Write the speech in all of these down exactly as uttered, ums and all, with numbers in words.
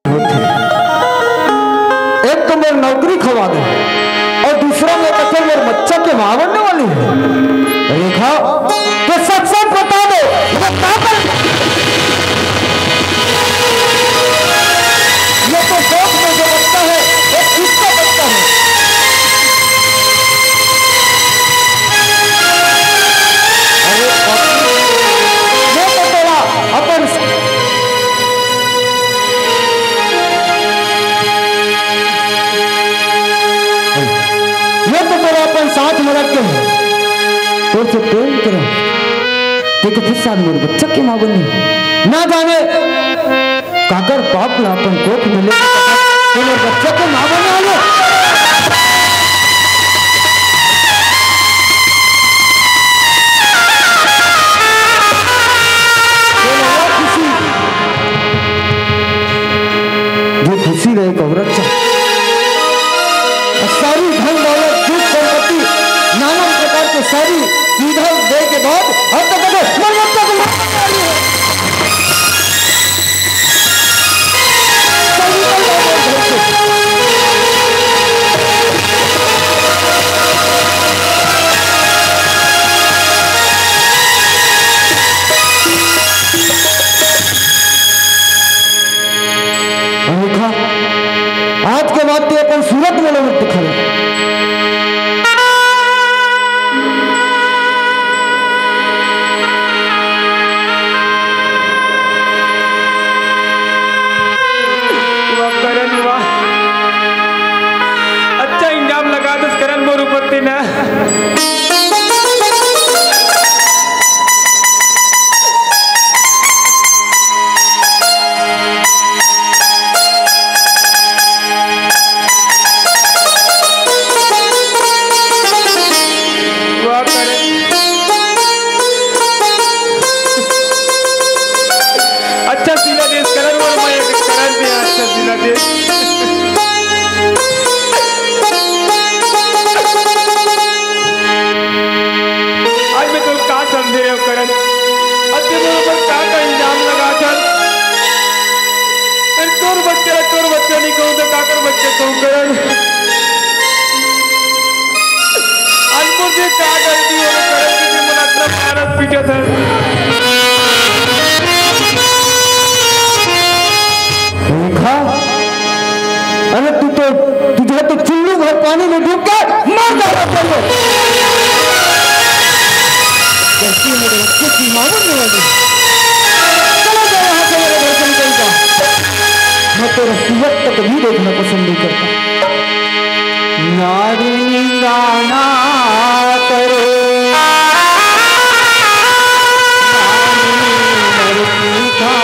होथे। एक तो मोर नौकरी खवा दे अउ दूसरा में कथे मोर बच्चा के माँ बनने वाली है। रेखा, तो सच सच बता दे, ये का कर, ये तो कोख में जो बच्चा है, वो किसका बच्चा है? अरे बाप रे, ये तो तेरा अपन ये तो तोला अपन साथ में रख के है। तोर से प्रेम करे। ते तो फिर साथ मोर बच्चा के माँ बनी। ना जाने काकर पाप ला अपन कोख में ले, ते मोर बच्चा के माँ बना ले। ये खुशी जो खुशी रहे एक औरत चा। सारी धन दौलत, सुख संपत्ति, नाना प्रकार के सारी सुविधा दे के बाद अब तक के मरम्मत का गुलाम बना रही है। अनोखा, आज के बाद ते अपन सूरत में लौट दिखावे। वाह करण, वाह। अच्छा इल्जाम लगा दस करण मोर ऊपर ते ना। वाह करण। अच्छा सिला देस करण, मोर माया के करण दे, अच्छा सिला देस। आज मैं तोर का समझे हंव करण? आज ते मोर ऊपर का का इल्जाम लगाथस? अरे तोर बच्चा ला तोर बच्चा नहीं कहूँ तो काकर बच्चा कहूँ करण? आज मोर से का गलती हो गे करण, कि मोला अतना मारत पीटत हस? रेखा, अरे तू तो, तुझे तो चुल्लू भर पानी में डूब के मर जाना चाहिए। गलती मेरे बच्चे की मालूम नहीं होगी। चला जा यहाँ से, मेरे घर से निकल जा। मैं तेरा सूरत तक भी देखना पसंद नहीं करता। नारी निंदा ना करे, नारी नरपीठा।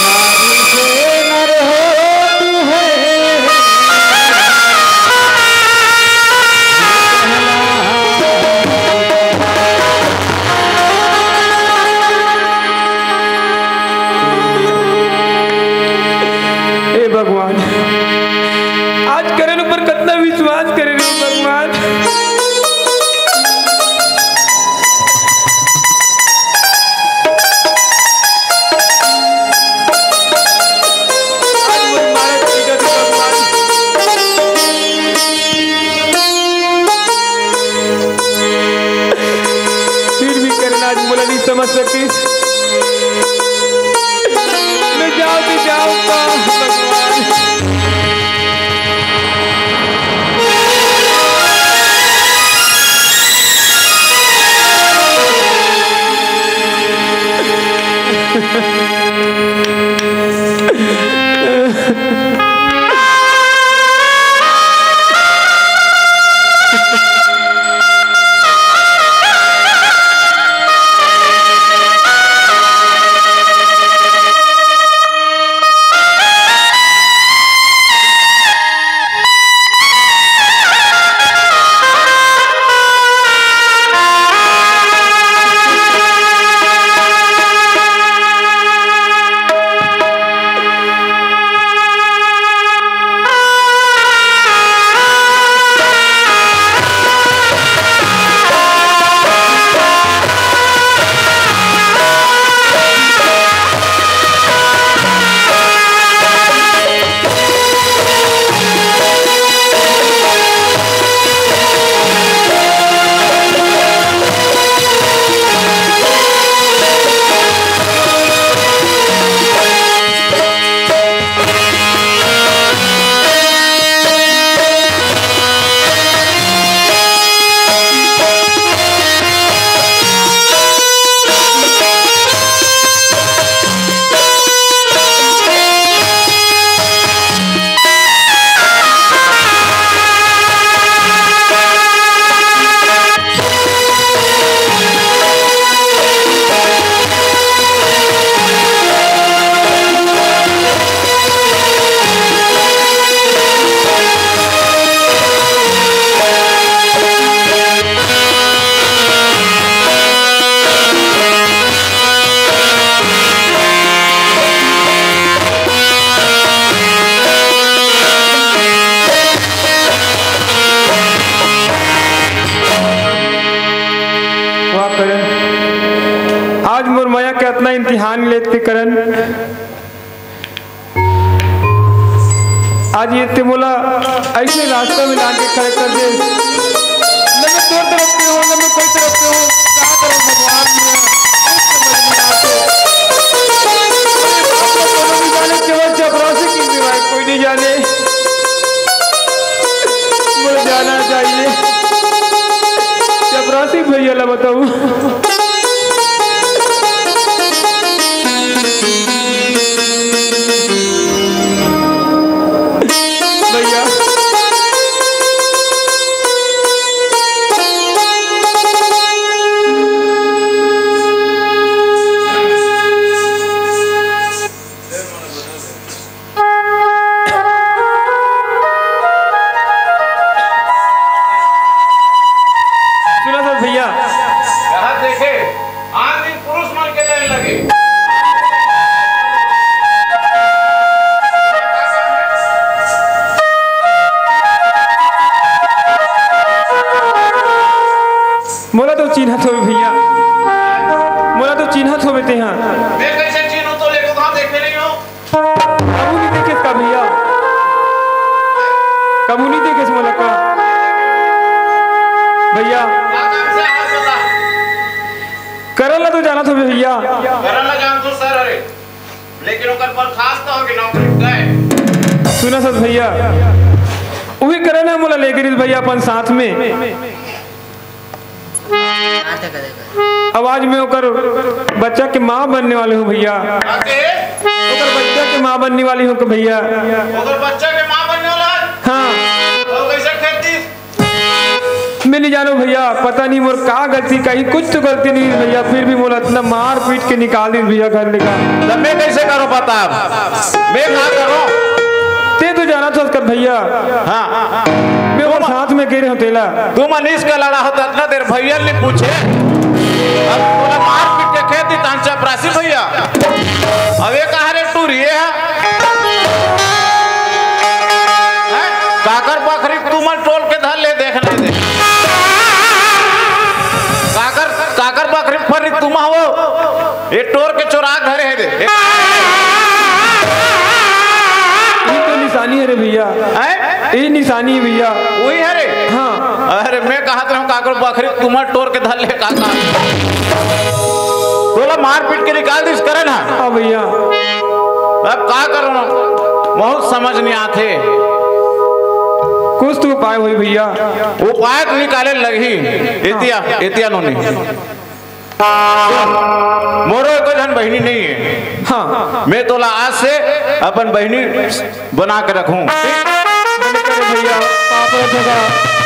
नारी से नर होती है। हे भगवान, आज करण ऊपर कतना विश्वास करे रे भगवान। आज मोर मारत पीटत भगवान। फिर भी करण आज मोला नहीं समझ सकिस। मैं जाऊं तो जाऊं का भगवान। इतना इम्तिहान लेते करन, आज ये ते मोला ऐसे रास्ता में लाके खड़े कर दे। न मैं तोर तरफ के हूँ, न मैं कोई तरफ के हूँ। का करूँ भगवान, मैं कुछ समझ नहीं आते। कोई नहीं जाने केवल चपरासी की भी भाई, कोई नहीं जाने। मुझे जाना चाहिए। चपरासी भैया ला बताऊँ। भैया। सुना सर भैया। यहाँ देखे, आदमी पुरुष मन के लाइन लगे। मोला तो चिन्हत होबे भैया, मोला तो चिन्हत होबे तेहा। मैं कैसे चिन्हूं, तो लेको कहाँ देखे नहीं हो? कभू नहीं देखे इसका भैया, कभू नहीं देखे इस मोला का भैया। करन ला तो जानत होबे भैया। करन ला जानत हो सर, अरे लेकिन ओकर पर खास तो होगे नौकरी गए। सुना सत भैया, उही करन ह मोला लेगे रिहिस भैया अपन साथ में। अब आज मैं ओकर बच्चा के माँ बनने वाले हूँ भैया। ओकर बच्चा के माँ बनने वाली हूँ भैया। ओकर बच्चा के माँ बनने वाला है? हाँ। तो कैसे खेलती? मैं नहीं जानों भैया, पता नहीं मोर का गलती, कहीं कुछ तो गलती नहीं भैया, फिर भी मोला इतना मार पीट के निकाल दिस भैया घर ले का। तब मैं कैसे करों बता? मैं का करों? ते तो जानत हस कर भैया। हाँ। मैं ओकर साथ में गे रहेंव तेला। तू मनीष का लड़ा हो तो इतना देर भैया नहीं पूछे। अब तोला मार पीट के खेत दी तान चपरासी भैया। अब ये कहा रे टूरी है? हैं? काकर बखरी तुमन टोर के धर ले, देख नहीं दे। काकर, काकर बखरी फरी तुम हो, ये टोर के चोरा धरे है दे। ये तो निशानी है रे भैया। हैं? ये निशानी है भैया। वही है रे। हाँ। अरे मैं कहा था काकर बखरी तुमन टोर के धर ले काका। तोला मार पीट के निकाल दिस करे ना। हाँ भैया। अब का करों? बहुत समझ नहीं आते। कुछ तो उपाय होई भैया। उपाय तो निकाले लगही। एतिया, एतिया नोनी। मोरो एको झन बहिनी नहीं है। हाँ। मैं तोला आज से अपन बहिनी बना के रखूं। बने करे भैया, पाप हो जगह।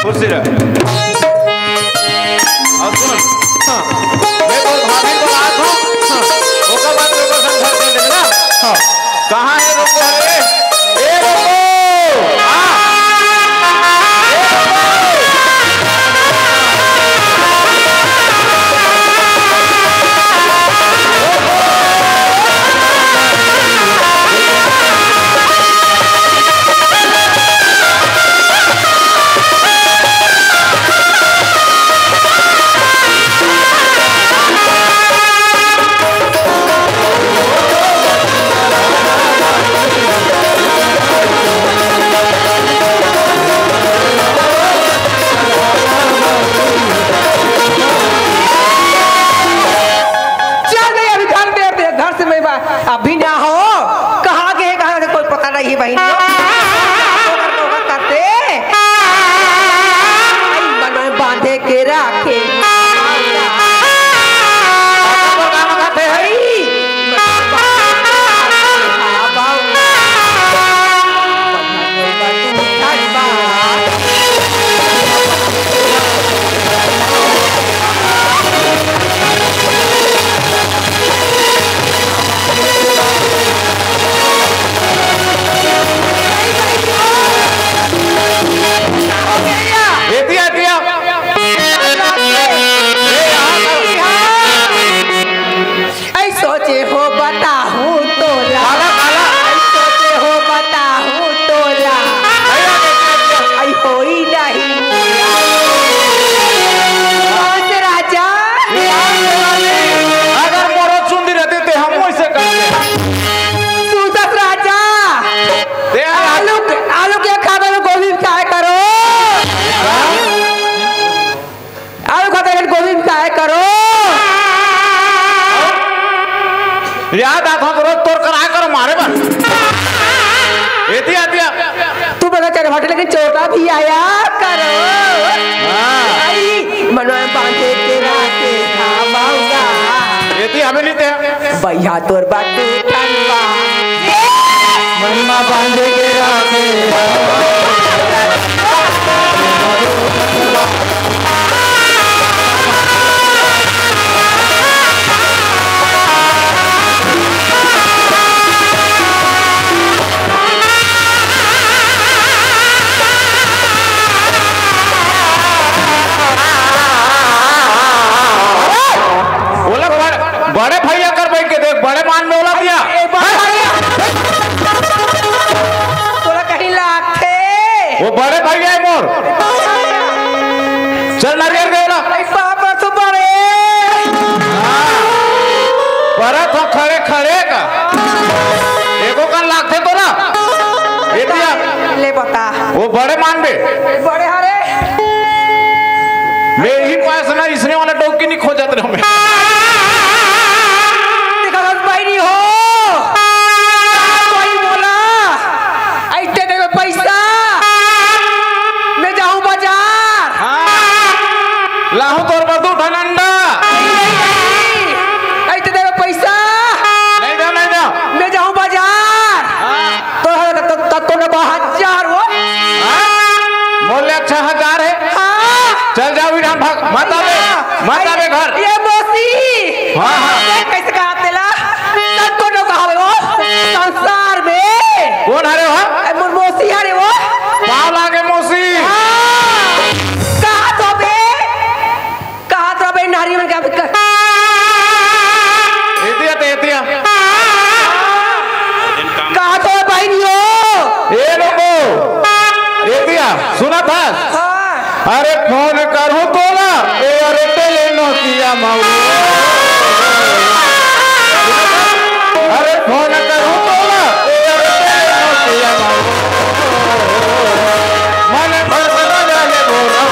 खुशी रह। और सुन। हाँ। मैं तो भाभी को आज हूँ। हाँ। ओकर बाद तो ओकर संग घर चल देबे ना। हाँ। कहाँ है रोको रे? ए रोको! आ! ए रोको! चल गई अभी घर में, अपने घर से मैं बा-, अभी ना हो, कहाँ गए, कहाँ से कोई पता नहीं है बहिनी। ओकर, ओकर करते, आई मन में बांधे के राखे। एतिया, एतिया। याद आता तो रोज तोर कर आकर मारे बस। एती आतिया। तू बड़ा चरवाटे लेकिन चोटा भी आया करो। हाँ। आई मनवा बांधे के राखे धावाऊंगा। एती हमें नहीं ते। भैया तोर बाटू ठंडा। मनवा बांधे के राखे। ओला बड़-, बड़े भैया कर बैठ के देख, बड़े मान में ओला दिया। ए, बड़े भैया। तोला कहीं लागथे। वो बड़े भैया है मोर। चल नारियल दे ओला। ए, पापा तो बड़े। हाँ। परत हो खड़े खड़े का। एको कन लागथे तोला। ए दिया। ले बता। वो बड़े मान बे। बड़े हरे। मैं ही पास ना इसने वाला डौकी नहीं खोजत रहो मैं। देखा बस भाई नहीं हो। कोई बोला। ऐते देवे पैसा। मैं जाऊं बाजार। हाँ। लाहू तोर बर दू ठन अंडा। ऐते देवे पैसा। नहीं दो, नहीं दो। मैं जाऊं बाजार। हाँ। तो है तो, तो, तो, तो बाहर जा रो। हाँ? मोले अच्छा हजार है। हाँ। चल जाओ इधर भाग, मत आवे, मत आवे घर। ये मौसी। हाँ, हाँ। ये कैसे कहा तेला? तब को नो कहा वो संसार में। कौन हरे हो? ए, मोर मौसी हरे वो। पाव लागे मौसी। हाँ। कहा तो बे? कहा तो बे नारी मन का कर। एतिया ते एतिया। कहा तो बहनियों। ए लोगो। एतिया, सुना था? हाँ। अरे फोन करूं तोला, ए अरे टेले नोकिया माऊ। अरे फोन करूं तोला, ए अरे टेले नोकिया माऊ। मन भर बना जाले बोरा।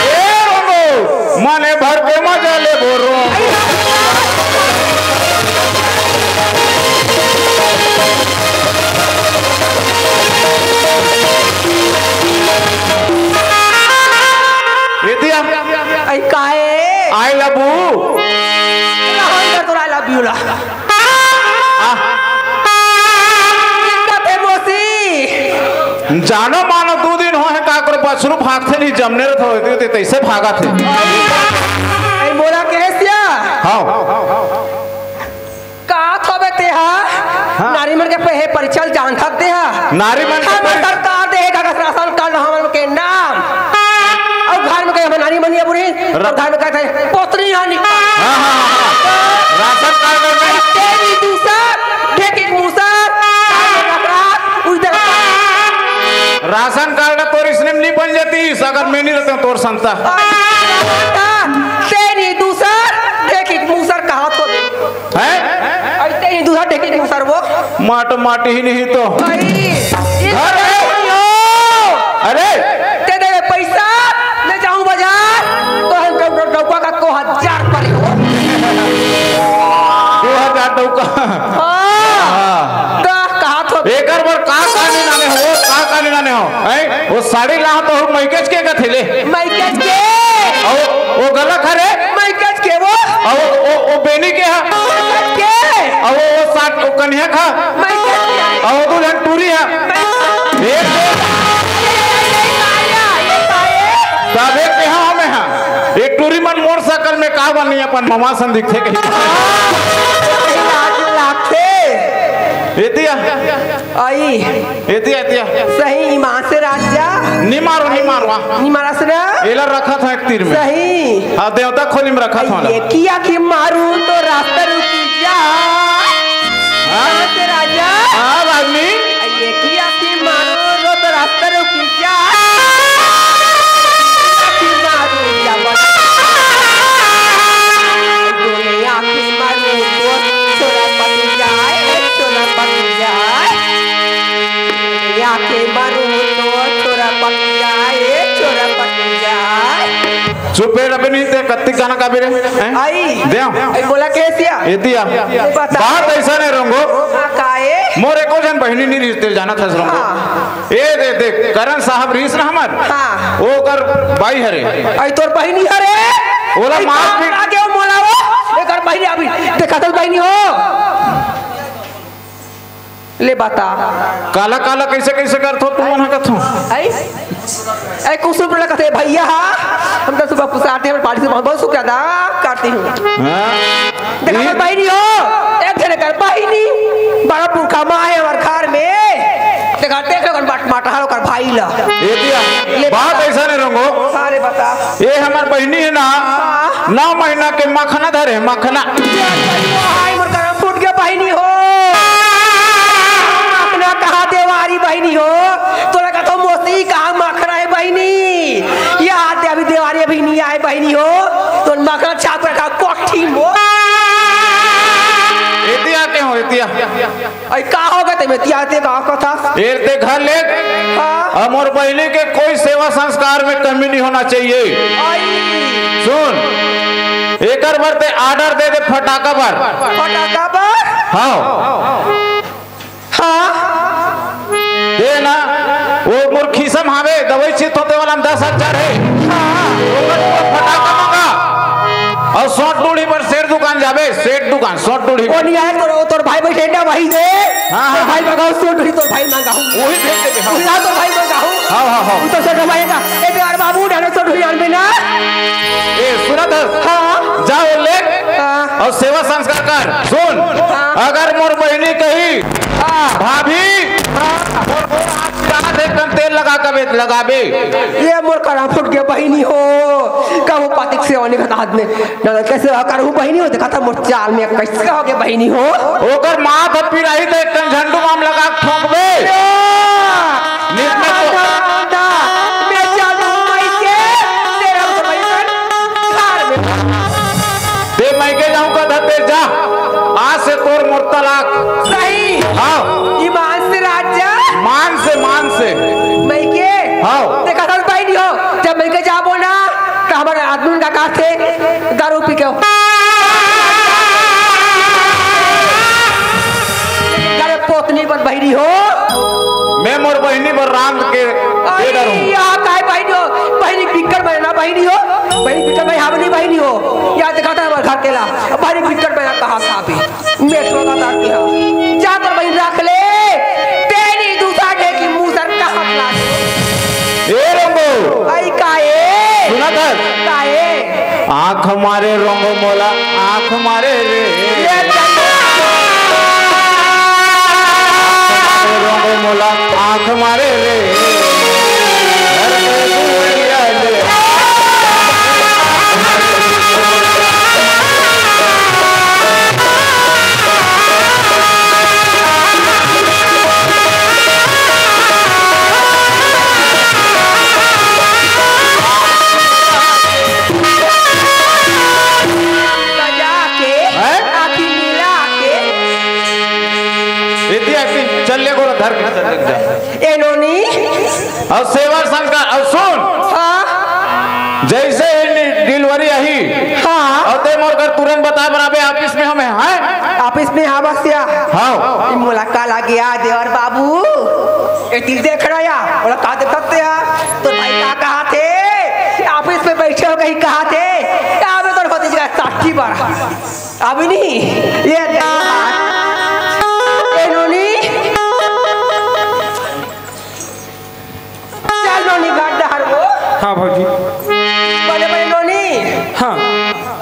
ए बाबू, मने भर के मजा ले बोरो। एतिया। आई काहे? I love you। राहुल का तोरा I love you ला। आ। दिक्कत है मौसी। जानो मानो दू दिन हो है का करो बछरू भागथे नहीं जमने रथ हो ते तैसे भागा थे। आई बोला कैसिया? हाँ। का थोबे तेहा? हाँ। नारी मन के पहे परिचय जानत तेहा? नारी मन के हमर परि- सरकार दे हे कागज राशन कार्ड हमन के नाम। अउ घर में कहे हमर नारी मन ये बुरी, र- अउ घर में कहते हैं, पोतनी हानि। हाँ, हाँ, हाँ, हाँ। राशन कार्ड में तेरी दूसर, ढेकी मूसर, उस दिन राशन कार्ड तोर इसने में नहीं बन जाती, अगर मैं नहीं रहता तोर संता। तेरी दूसर, ढेकी मूसर कहा तो। हैं? ऐसे ही दूसरा ढेकी नहीं सर वो। माट माटी ही नहीं तो। भाई, इस घर है। तरह नहीं हो। अरे। ते दे पैसा, मैं जाऊं बाजार, तो हम डौ-, डौ-, डौका का को हजार पर हो। दो हजार डौका। हाँ। हाँ। दा, कहा तो। एकर बर का, का नहीं नाने हो, का, का नहीं नाने हो। हैं? वो साड़ी ला तो हम मैकेज के कथे ले। मैकेज के। और वो गलत है रे। मैकेज के वो। और वो, वो बेनी के है। मैकेज के। और वो, वो साथ, वो कन्या का। मैकेज के। और वो दुल्हन टूरी है। मैकेज एक ये, ये, ये, ये, ये, ये, ये। तबे के हाँ में हाँ। एक टूरी मन मोटरसाइकिल में का बनी अपन ममा सन दिखे के। लाख, लाखे। एतिया। आई। एतिया, एतिया। सही ईमान से राजा। नी मारो, नी मारो, हाँ। नी मारा से ना? एला रखा था एक तीर में। सही। हाँ, देवता खोली में रखा था ना। ये किया कि मारू तो रास्ता रुकी जा। हाँ? ईमान से राजा। हाँ, रागनी। ये किया कि मारू तो रास्ता रुकी जा। तू पेड़ अबे नहीं ते कत्ती गाना का बेरे, हैं? आई। दे। आई बोला कैसिया? एतिया। बता। बात ऐसा नहीं रंगो। हाँ, काए? मोर एको झन बहिनी नहीं रिहिस ते जानत हस रंगो। हाँ। ए दे, देख, करण साहब रिहिस ना हमर। हाँ। ओकर बाई हरे। आई तोर बहिनी हरे? ओला आई मार काम पीट आगे वो मोला वो। एकर बहिनी अभी देखा तो बहिनी हो। ले बता। काला काला कैसे कैसे करथो तू मन ह कथो? ऐ ऐ कुसुम टोला कथे भैया हा, हम तो सुबह पुसाते हैं पार्टी से बहुत शुक्र अदा करती हूँ। हाँ? देखा कर बहिनी हो, एक जने कर बहिनी, बड़ा पुरखा माँ है हमारे घर में। देखा देख लो कर बाट माटा हालो कर भाई ला। ये दिया। ले बात बता। ऐसा नहीं रंगो। हाँ, ले बता। ये हमार बहिनी है ना, हाँ। नौ महीना के मखना धरे है, मखना। ये बहिनी हो, हाय मोर करम फूट गया बहिनी हो। मखना कहाँ देवारी बहिनी हो? तोला का तो मोसी कहाँ मखना है बहिनी? ये आते अभी देवारी अभी नहीं आए बहिनी हो। तो मखना छाप रखा कोठी मो। एतिया के हो, एतिया। अरे का हो गए ते में तिया ते का कथा? एर ते घर ले। हाँ। और मोर बहिनी के कोई सेवा संस्कार में कमी नहीं होना चाहिए। आई। सुन, एकर बर ते order दे दे फटाका बर। फटाका बर? हाँ। हाँ। दे ना, वो मोर खीसम हावे, दवाई चित होते वाला में दस हजार है। हाँ। ओकर तो फटाका मंगा। और सोट डूढ़ी पर सेठ दुकान जाबे, सेठ दुकान, सोट डूढ़ी। वो नहीं आए तो तोर भाई बैठे ना वही दे। हाँ, हाँ। तोर भाई मंगाओ, सोट डूढ़ी तोर भाई मंगाओ। वही भेज देबे, हाँ। बुला तोर भाई मंगाओ। हाँ, हाँ, हाँ। तू तो सोट भाई का, ए प्यार बाबू, डालो सोट डूढ़ी आन बिना। ए, सुनत हस? हाँ। जाओ ले। हाँ। और सेवा संस्कार कर। सुन, हाँ। अगर मोर बहिनी कही, हाँ। भाभी, हाँ। मोर गोड़ हाथ पिरात हे, कन तेल लगा के बे-, लगाबे। ये मोर करा फूट के बहिनी हो, कहूँ पातिक सेवा नहीं खाता हाथ में। ना, ना, कैसे करहूँ बहिनी हो, देखा था मोर चाल में कैसे हो गए बहिनी हो। ओकर माथ पिराही तो एक कन झंडू माम लगा के ठोंकबे। या। नित में तो ना, ना, ना, मैं चलूँ मायके, तेरा तो भाई घर में। ते मायके जाऊं का धर, ते जा। आज से तोर मोर तलाक। सही। हाँ। ईमान से राजा। मान से, मान से। मायके। हाँ। देखा था भाई नहीं हो, जब मायके जाबो ना, तो हमारे आदमी का काथे दारू पी के। अरे पोतनी पर बहिनी हो। मैं मोर बहिनी बर रांध के दे डरूं। अरे, यहाँ काय बहिनी हो? बहिनी बिक्कट बहिनी ना बहिनी हो। बहिनी बिक्कट बहिनी, हम नहीं बहिनी हो। यहाँ देखा था हमारे घर के ला। बहिनी बिक्कट बहिनी कहाँ था अभी? मेट्रो का तार किया। जा तोर बहिनी रख ले। तेरी दूसरा ढेकी मुसर कहाँ ला दे? ए रंगो। आई काए? सुना था? काए? आँख मारे रोंगो मोला, आँख मारे रे। ये रोंगो मोला, आँख मारे रे। घर के दूरिया ले। बजा के, हैं? आँखी मिला के। इति, इति, चल ले गोरा धर के चल ले जा। ए नोनी। और सेवा संस्कार, और सुन। हाँ। जैसे ही नि-, delivery आही, हाँ। और ते मोर घर तुरंत बता बनाबे, office में हम हैं। Office में हाँ बसिया। हाँ। ई मोला का लागे आ देवर बाबू। ए दिल देख रहा या, बोला का देखत या? तो भाई का कहा थे? Office में बैठे हो कहीं कहा थे? क्या मैं तो भतीजा साक्षी बड़ा। अभी नहीं, ये देखो बात। ए नोनी, चल नोनी, घर डहर वो। हाँ भौजी। बड़े बड़े नोनी। हाँ।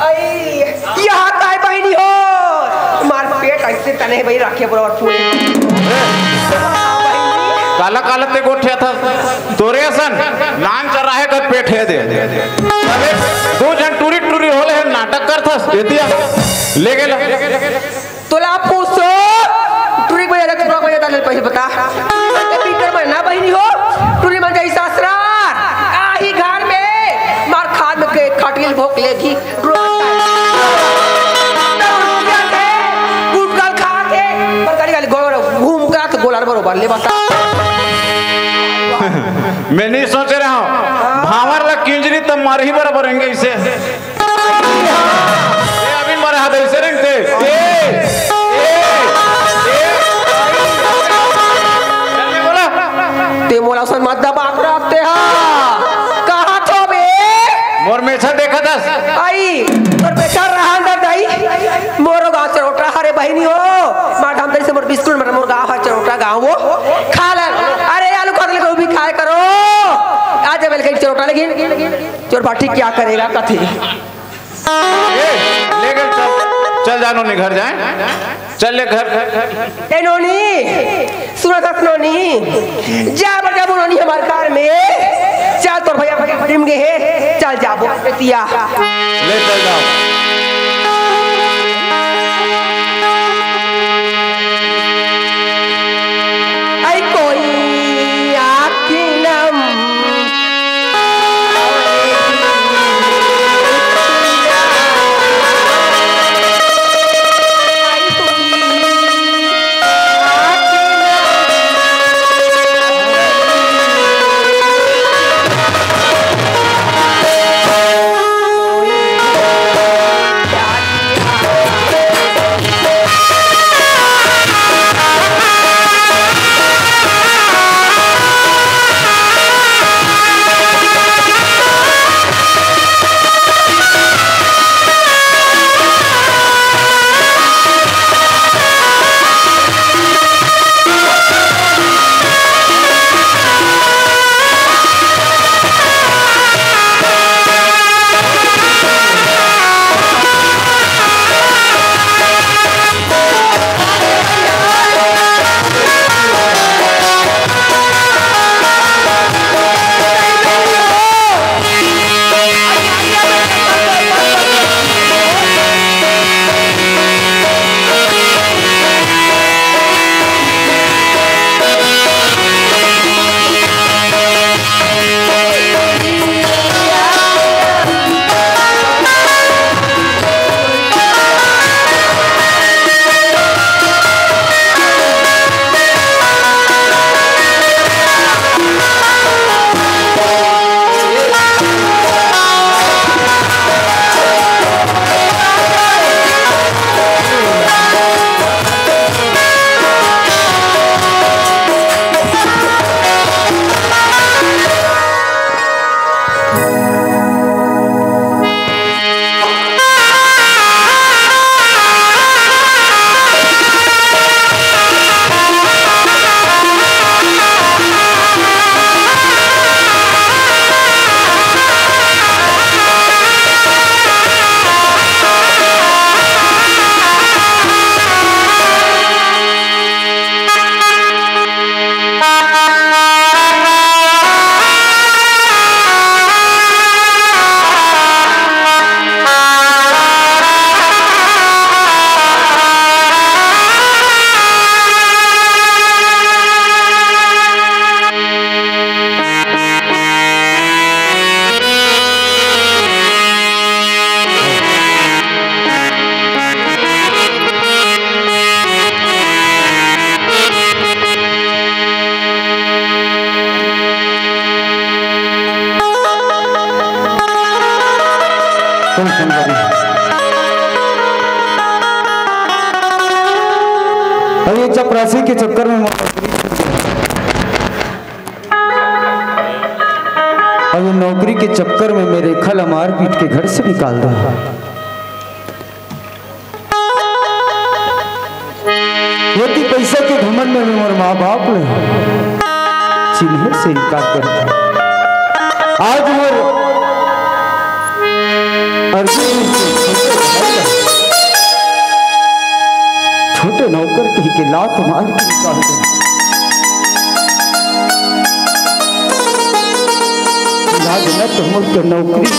आई, यहाँ काय बहिनी हो? मार पेट ऐसे तने भाई रखे बराबर पूरे। काला काला ते गोठिया था। तोरे असन नान चराहे कर पेट है दे। अबे दो जन टूरी टूरी होले हैं, नाटक कर था। एतिया ले गेला। तोला पूछो, टूरी बजा दे, टूरा बजा दे, पहले बता। ए, पीटर में ना बहिनी हो, टूरी मन जाई ससुरार। आही घर में मार खाद में के खटिल भोंक लेगी। गुटखा खा के, पर गाड़ी गाड़ी गोल घूम के तो गोलार बरोबर ले बता। मैं नहीं सोच रहा हूँ। हाँ। मार ला किंजरी त मारही बराबर रहेंगे इसे। ए, अभी मारे हाथ ऐसे रहेंगे। ए, ए, ए। चल ले बोला। ते मोला सन मत दबा के रखते हा। कहाँ थो बे? मोर मेछा देखा दस। आई, तोर मेछा रहा अंदर दाई। मोरो गाँव चरोटा हरे बहिनी हो। मार धाम तरी से मोर बिस्कुट, मोर गाँव हर चरोटा गाँव वो। खा ले। अरे आलू खा ले, कोई भी खाए करो। आज जब लेकिन चरोटा लेकिन चोर पार्टी क्या करेगा कथे। ए, ले गए, चल, चल जा नोनी घर जाए, चल ले घर, घर, घर, घर। ए नोनी, सुना था नोनी, जा बजा नोनी हमारे घर में, चल तोर भैया भैया प्रेम गे हे, चल जाबो बेटिया। ले चल जाओ। आई कोई आखिनम अरे चपरासी के चक्कर में, अरे नौकरी के चक्कर में मैं रेखा ला मार पीट के घर से निकाल दूं। यदि पैसा के घमंड में मोर माँ बाप ले चिन्हे से इनकार कर दिया। आज मोर अर्जुन छोटे नौकर कही के लात मार के निकाल दे। लाज न तो मोर कर नौकरी,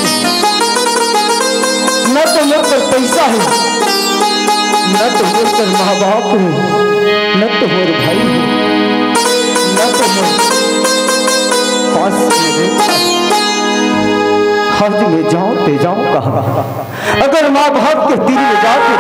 न तो मोर कर पैसा है, न तो मोर कर माँ बाप है, न तो मोर भाई है, न तो मोर पास में रहता। आज मैं जाऊं ते जाऊं कहाँ? अगर माँ बाप के दिल में जाके